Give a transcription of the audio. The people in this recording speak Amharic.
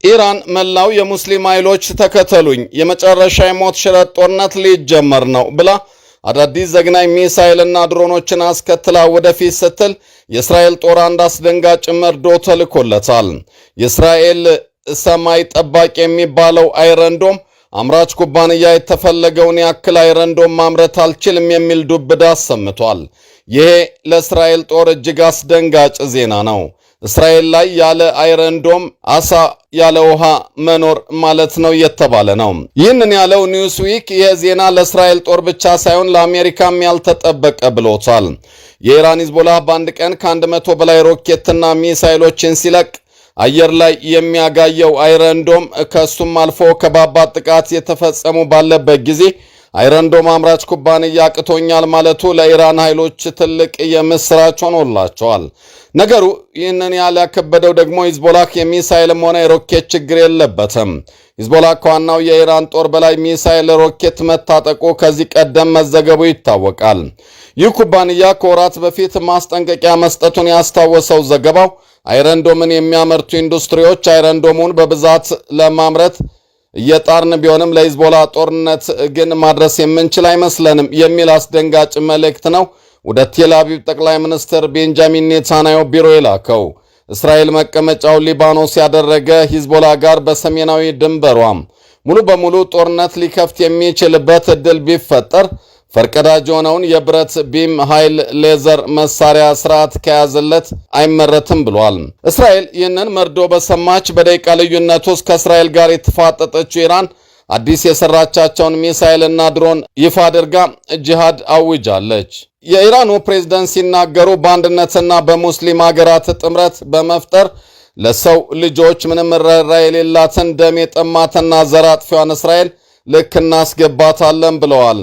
ኢራን መላው የሙስሊም ኃይሎች ተከተሉኝ፣ የመጨረሻ የሞት ሽረት ጦርነት ሊጀመር ነው ብላ አዳዲስ ዘግናኝ ሚሳይልና ድሮኖችን አስከትላ ወደፊት ስትል የእስራኤል ጦር አንድ አስደንጋጭ መርዶ ተልኮለታል። የእስራኤል ሰማይ ጠባቂ የሚባለው Iron Dome አምራች ኩባንያ የተፈለገውን ያክል Iron Dome ማምረት አልችልም የሚል ዱብዳ አሰምቷል። ይሄ ለእስራኤል ጦር እጅግ አስደንጋጭ ዜና ነው። እስራኤል ላይ ያለ Iron Dome አሳ ያለ ውሃ መኖር ማለት ነው እየተባለ ነው። ይህንን ያለው Newsweek ይህ ዜና ለእስራኤል ጦር ብቻ ሳይሆን ለአሜሪካም ያልተጠበቀ ብሎታል። የኢራን ሂዝቦላህ በአንድ ቀን ከ100 በላይ ሮኬትና ሚሳይሎችን ሲለቅ አየር ላይ የሚያጋየው Iron Dome ከሱም አልፎ ከባባድ ጥቃት የተፈጸሙ ባለበት ጊዜ Iron Dome አምራች ኩባንያ አቅቶኛል ማለቱ ለኢራን ኃይሎች ትልቅ የምስራች ሆኖላቸዋል። ነገሩ ይህንን ያህል ያከበደው ደግሞ ሂዝቦላህ የሚሳይልም ሆነ የሮኬት ችግር የለበትም። ሂዝቦላህ ከዋናው የኢራን ጦር በላይ ሚሳይል፣ ሮኬት መታጠቁ ከዚህ ቀደም መዘገቡ ይታወቃል። ይህ ኩባንያ ከወራት በፊት ማስጠንቀቂያ መስጠቱን ያስታወሰው ዘገባው Iron Dome ን የሚያመርቱ ኢንዱስትሪዎች Iron Dome ኡን በብዛት ለማምረት እየጣርን ቢሆንም ለሂዝቦላ ጦርነት ግን ማድረስ የምንችል አይመስለንም የሚል አስደንጋጭ መልእክት ነው ወደ ቴል አቪቭ ጠቅላይ ሚኒስትር ቤንጃሚን ኔታንያሁ ቢሮ የላከው። እስራኤል መቀመጫው ሊባኖስ ያደረገ ሂዝቦላ ጋር በሰሜናዊ ድንበሯም ሙሉ በሙሉ ጦርነት ሊከፍት የሚችልበት ዕድል ቢፈጠር ፈርቀዳጅ የሆነውን የብረት beam ኃይል ሌዘር መሳሪያ ስርዓት ከያዘለት አይመረትም ብሏል። እስራኤል ይህንን መርዶ በሰማች በደቂቃ ልዩነት ውስጥ ከእስራኤል ጋር የተፋጠጠችው ኢራን አዲስ የሰራቻቸውን ሚሳይልና ድሮን ይፋ አድርጋ ጂሃድ አውጃለች። የኢራኑ ፕሬዝደንት ሲናገሩ በአንድነትና በሙስሊም ሀገራት ጥምረት በመፍጠር ለሰው ልጆች ምንም ርህራሄ የሌላትን ደም የጠማትና ዘር አጥፊዋን እስራኤል ልክ እናስገባታለን ብለዋል።